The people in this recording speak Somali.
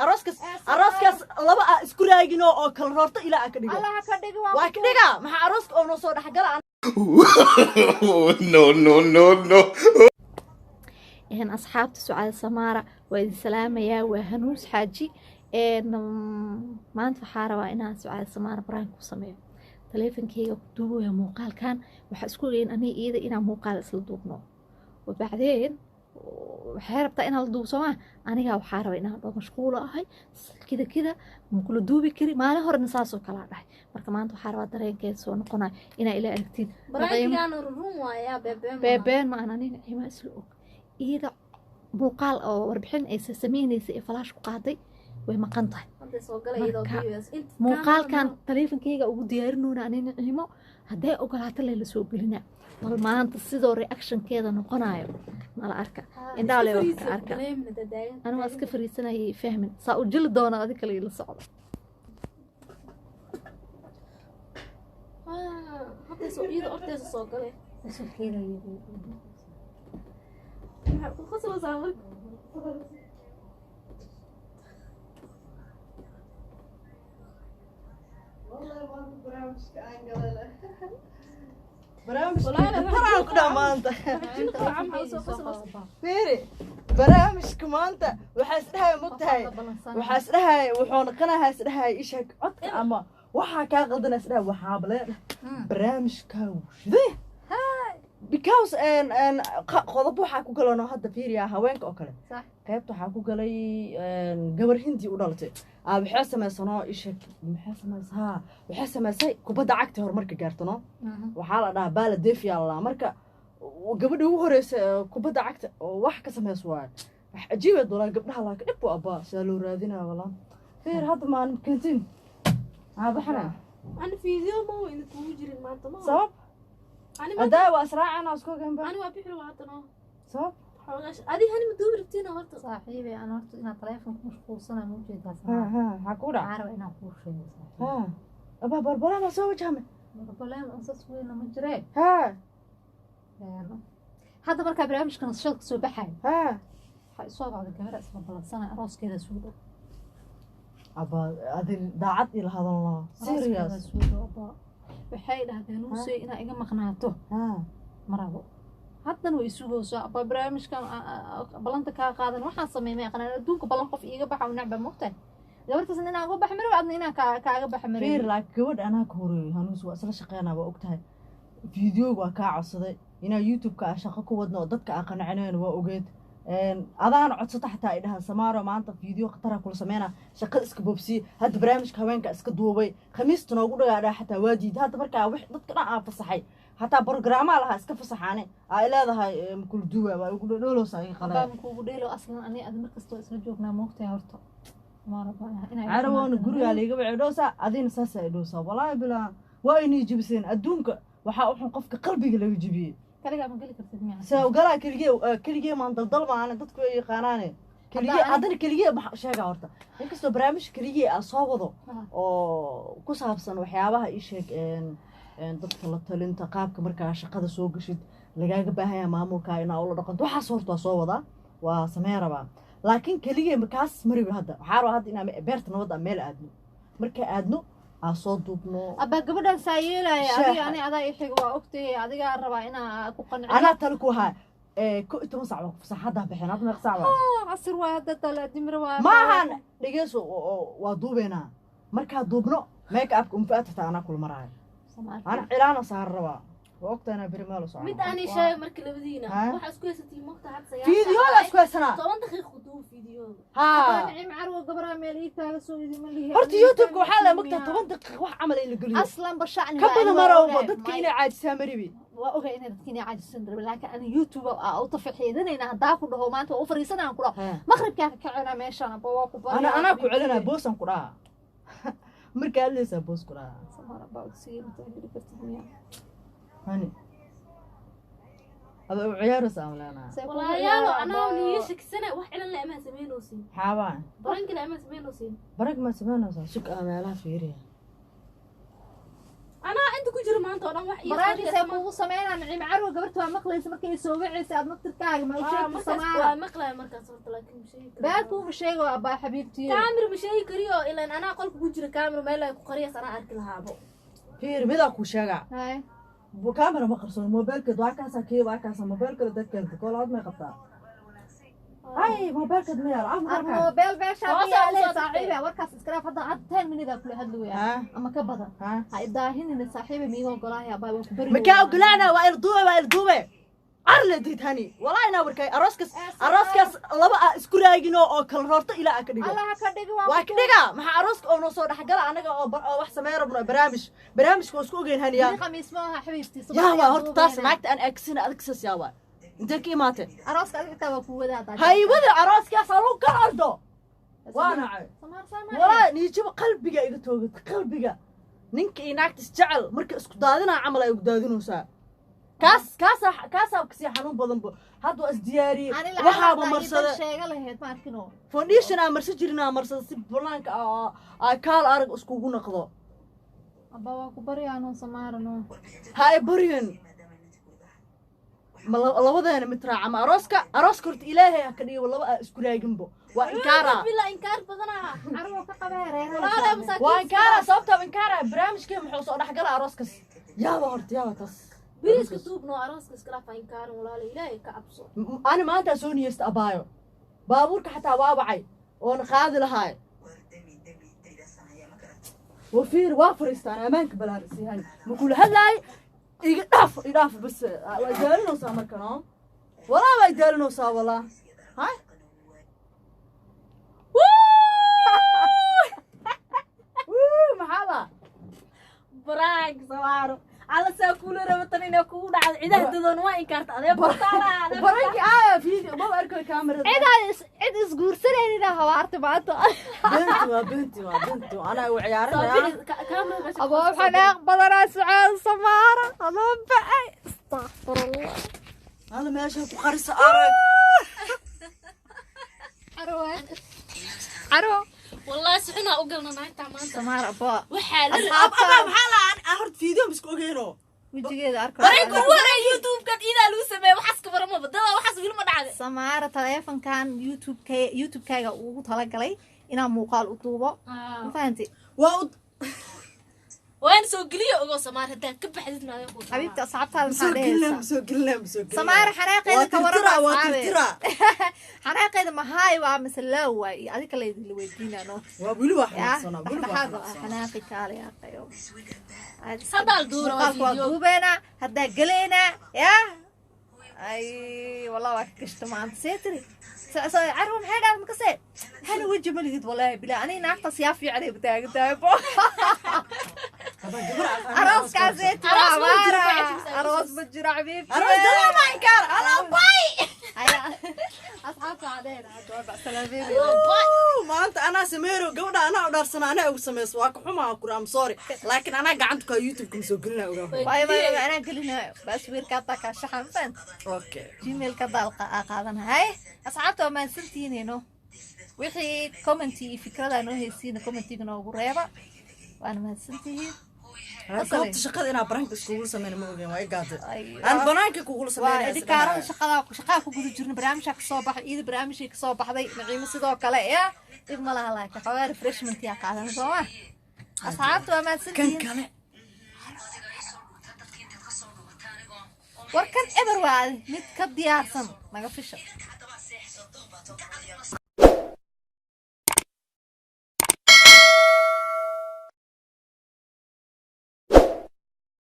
Arooskaas, arooskaas laba ah isku raagino oo kala roorto ilaa ka dhigo. Allaha ka dhigi. Waa ka dhigaa. Maxaa arooska oo noo soo dhexgala? No, no, no, no. Asxaabta Sucaad Samaara waa idin salaamayaa. Waa Hanuus Xaaji. Maanta waxaa rabaa inaan Sucaad Samaara prank ku sameeyo. Taleefankeyga ku duubaya muuqaalkan. Waxaa isku ogeyn aniga iyada inaan muuqaal isla duubno. Wabacdeen waxay rabtaa inaan la duubo soomaa. Anigaa waxaa rabaa inaan dhoo mashquulo ahay, kida kida makula duubi kari. Maalin horena saasoo kalaa dhahay. Marka maanta waxaa rabaa dareenkeeda soo noqonaya inaa ila aragtiin. Beebeen ma aan aniga Naciima isla og. Iyada muuqaal oo warbixin ay sameynaysa ee falaash ku qaaday way maqan tahay. Marka muuqaalkan taleefankeyga ugu diyaarinoona ani Naciimo hadday ogolaato lee la soo gelinaa. Bal maanta sidoo reactionkeeda noqonayo mala arka, indhaale wax ka arka. Anigu waa iska fariisanayay, fahmin saa u jili doona. Adi kale ila socdo. Barnaamijka ku dhaa maanta, fiiri, barnaamijka maanta waxaa isdhahaya, mogtahay, waxaa isdhahaya wuxuu noqonayaa, isdhahaya isheeg codka ama waxaa kaa qaldana, isdhahaya waxaaba leedhahay barnaamijkaa shiday, because qodob waxaa ku galano hadda. Fiiriya, haweenka oo kale qaybta waxaa ku galay gabar Hindi u dhalatay. Waxay samaysanoo isheeg, maxay samaysaa, waxay samaysay kubadda cagta horumarka gaartano. Waxaa la dhahaa Baala Defiyaa la dhahaa. Marka gabadha ugu horeysa kubadda cagta oo wax ka samaysa waaye. Wax cajiib walaa gabdhaha, laakiin dhib waa abbaa sidaa loo raadinaya walaa. Fiir, hadda maalin kentiin maxaa baxana? Sabab hadaa waa israacana isku ogaan ba sabab. Saaxiibey, aan horta inaad taleefon ku mashquulsanayo ma ujeedaa? Ha ha, maxaa kuu dhac? Waxaa rabaa inaan kuu sheego, saaxiib. Ha, abaa barbarama soo wajahme. Problem aan saas weyna ma jiree. Ha. Hadda markaa barnaamijka nasashada kasoo baxayo, ha, waxaa isoo bacday gabadha isla balansanaya, arooskeeda soo dhow. Abaa, adi daacad ila hadalno, Arooskeeda serious. soo dhow abaa. Waxay dhahdeen Nuusey inaa iga maqnaato ma rabo. Haddana way isugaysaa abaa. Barnaamijkan ballanta kaa qaadan waxaan sameymay aqnaan adduunka ballan qof iiga baxa u necba, mogtahay. Gabartaasna inaan uga baxa marabo, adna inaan kaaga baxa marabo. Fiir, laakiin gabadha anaa ka horeeyay. Hanuus waa isla shaqeynaa, waa ogtahay. Videoga waa kaa codsaday inaa YouTube-ka aa shaqo ku wadno oo dadka aa qanacinayn, waa ogeed. Adaana codsata xataa ay dhahaan Samaaro maanta video khatara kula sameynaa, shaqada iska boobsiye. Hadda barnaamijka haweenka iska duubay, khamiista noogu dhagaa dhaa, xataa waa diiday. Hadda markaa wix dadka dhan aa fasaxay, xataa programaa lahaa iska fasaxaane aa leedahay makula duuba waa igu dhodhooloosa iga qalaya. Baan kuugu dheelo aslan. Ani ad markastoo isla joognaa, moogtahay. Horta ma rabo inaa iga Carawoona maqnaato. Gurigaa liiga wacay dhowsaa, adina saasa ay dhowsaa. Walaahi bilaa waa inay jebiseen. Adduunka waxaa u xun qofka qalbiga laga jebiyey. Kaligaa ma geli kartid miyaa? Saa galaa keligee, keligee maan daldal maane, dadku way yaqaanaane keligee. Haddana keligee maxaa sheegaa horta? Inkastoo barnaamij keligee aa soo wado oo ku saabsan waxyaabaha ii sheeg dadka la talinta, qaabka markaa shaqada soo gashid lagaaga baahanya maamulka inaa ula dhaqanto, waxaas horta waa soo wadaa, waa samee rabaa. Laakiin keligee markaas maribi. Hadda waxaa rabaa hadda inaa beerta nabadda meel aadno, marka aadno aa soo duubno. Abaa, gabadhan saa yeelaya. Shaaxa. Adiga ani adaa i xigo, waa ogtahay. Adigaa rabaa inaa ku qanciyo. Anaa tale ku ahaa 11 sac waa ku fasax. Haddaa bixin, hadda meeqa sac waa? Casir waay hadda, talaadimir waay. Maahan, dhegeyso, waa duubeynaa. Markaa duubno make upka umfaat xitaa anaa kula maraayo. Ana cilaana saar rabaa, waa ogtaa inaa beri meel u socon. Mid ani sheeg marka labadiina Ha? waxa isku haysatiin mogta had sagaal Fiidiyooda isku haysanaa. 10 daqiiqo duub fiidiyooda. Ha. Nicim Carwo gabaraa meel ii taaga soo idima lihi. Horta YouTube-ka waxaa la mogtaa 10 daqiiq wax camal in la geliyo. Aslan ba shacni ka waa badan ani waa marowba ogahay. dadka inay caajisaa maribi. Waa ogahay inay dadka inay caajisan rabin, laakiin ani YouTube aa u tafaxiidanayna. Haddaa ku dhaho maanta waa u fariisanaan ku dhaho, maqribkaa ka kacena meeshaan aba waa ku Ana anaa ku celinaa, boosaan ku dhaha markaa hadlaysaa, boos ku dhaha. Samara baa udsiiya ma kartid miyaa? Hani ada u ciyaaraysa aan leenahay. See kugu Walaalayaalo, ciyaara, anaa abaa? Niyo shakisana wax cilan la amaa sameynoosin. Xaabaa. Baranki la amaa sameynoosin. Barag ma samaynaysaa? Sug aa meelaha fiiriya. Anaa inta ku jiro maanta oo dhan wax ii Barnaamijka kugu sameynaa Naciim Carwo, gabarta waa maqlaysa markay soo wacaysa aad naftirkaaga ma u sheegta markaas Samaara? Waa maqlaya markaas horta, laakiin ma sheegi karo. Baa kuuma sheego abaa xabiibtiyo. Kaamir ma sheegi kariyo, ilaan anaa qolka ku jira, kaamir meel ay ku qariyas anaa arki lahaabo. Fiir, midaa kuu sheegaa. Hay. Kaamera ma qarsoon, moobeelkeed waa kaasa, kii waa kaasa, moobeelkale dadkeeda koolaad may qabtaa. Hay, moobeelkeed ma yaalo af Ar markaa. moobeel meeshaa ma Hoos aa yaalee usoo dhigtay. Saaxiibe, warkaas iska dhaaf. Hadda 10 minute aa kula hadli weyaa Ha. ama ka badan. Ha. Ha idaahinina saaxiibe, miiga ogolaaya abaa, waa ku bari. Makaa ogolaana, waa ilduube, waa ilduube arle diidhani walaa inaa warkay arooskaas, arooskaas laba aa isku raagino oo kala roorto ilaa aa ka dhigo. Allah ha ka dhigi. Waa ka dhiga. Maxaa arooska oo noo soo dhexgala anaga oo oo wax sameyn rabno barnaamij, barnaamijka waa isku ogeyn haniya. Beri khamiis ma aha xabiibti. Yaa waa horta taas naagta aan eegsina adig saas yaa waa intee ka imaatee? Arooska adiga xitaa waa ku wadaa. Haywada arooskaas haluu ka ordo, waa nacay. Samaar samaar. Walaa niijaba qalbiga iga toogata, qalbiga ninka iyo naagta isjecel marka isku daadinaa camal ay ugu daadinaysaa. Kaas kaasaa kaasaa kasii xanuun badanba. Hadda waa isdiyaariyey, Ani waxaaba lacag marsada sheega lahayd ma arkino. Foundation aan marsan jirin aan marsada si banaanka aa kaal arag iskugu noqdo. Abba, waa ku baryaano Samaarano. Ha ay baryin ma labadeena mid raaca ma arooska, arooska horta ilaahay ha ka dhigo laba aa isku raaginbo, waa inkaara. Bilaa inkaar badanaa. Carwo ka qabee Walaalay reeraha. masaakiin. Waa inkaara, sababtaa inkaara barnaamijkee muxuu soo dhexgala arooskaas? Yaaba horta, yaaba taas. Beri iska duubno, arooska iska dhaaf, inkaarin walaala, ilaahay ka cabso. Ani maanta soo niyeysta abaayo, baabuurka xataa waa wacay oona qaadi lahaay. Wafiir waa fariistaan ammaanka balaan isiihan makula hadlaay. Iga dhaaf, idhaaf bas, waa idaalinaysaa marka no walaa waa idaalinaysaa walaa hay. Wuu, maxaa baa? Baraag Samaaro alla saa kuula raba tan inay kugu dhacdo cidaha dadoon waa inkaarta adee kurtaala. Baranki aaya video maba arkayo kaamirada. Cid isguursanaynin habaarta maanta. Binti waa binti waa binti anaa u ciyaarinaya. Abaa, xanaaq badanaa Sucaad Samaara adoo bacay, astaqfirullah. Hada meesha ku qarisa arag. Carwo, carwo. Wallahi si xunaa u galna naagta maanta. Samaara abaa. Waxaa la Ab abaa, maxaa la aan horta video misku ogeeno? Wejigeeda arko. Baranka ugu horreeya YouTube-kan iidaa lagu sameeya, waxaas ka baramaba dada, waxaas weli ma dhacday. Samaara, taleefankan youtube youtube-kaaga ugu talagalay inaan muuqaal u duubo, ma fahanti? Waa u Waan soo geliyo ogo Samaar, haddaad ka baxdid naadee ku Xabiibti, asxaabtaada maxaa soo gelina dhehaysaa? Soo gelina, soo gelina. Samaara, xanaaqeeda ka waa warrama. tirtira, waa Asxaabe. tirtira. Xanaaqeeda mahaay waa mise laa waay? Iyo adika laydinla weydiinano. Waa weli waa yaa xanaaqsanaa, weli waa dhexdhexaad waa xanaaqsanaa. Xanaaqi kaale aqayo. Sadaal duura waa Muuqaalka waa video. duubeynaa haddaa galeynaa yaa ay wallah waa ka gashta maanta. See tiri Carwo, maxay dhahda makase hana weji ma lihid? Walaahi bilaa aniga naagtaas yaa fiican ay taagan tahay bo. Haddaan gabar aqaan, Arooskaasee tiri. Aroos ma jiro, Amaara, aroos ma jiro xabiibti. Aroos dada ma inkaar alaa bay. Haya, asxaabta cadeen hadda waa bacsalaameynaya. Wuu, maanta anaa sameero gabadha anaa u dhaarsana anaa ugu sameyso, waa ka xumaa kura. I'm sorry, laakiin anaa gacanta ku YouTube ka soo gelina ogaa. Waay waay waay, anaa gelinayo baaswiirka hataa kaa shaxan fahant. Okay. Gmailka daal qaadanhay. Asxaabta waa mahadsantihiinayno. Wixii commenti iyo fikrada noo haysiina commentiga noogu reeba, waana mahadsantihiin. Goobta shaqada inaa banaanka iskugula sameyna ma ogeen, waa i gaatay. Ay, aan banaanka kugula waa sameynaya. idinkaarada shaqada shaqaa ku guda jirna, barnaamijaa kasoo baxay iyada, barnaamijay kasoo baxday Naciimo sidoo kale. Ya dhib ma laha, laakiin xoogaa refreshment yaa qaadan soo ma. Asxaabta waa kan mahadsantihiin. Kale. War kan eber waa mid ka diyaarsan naga fisha.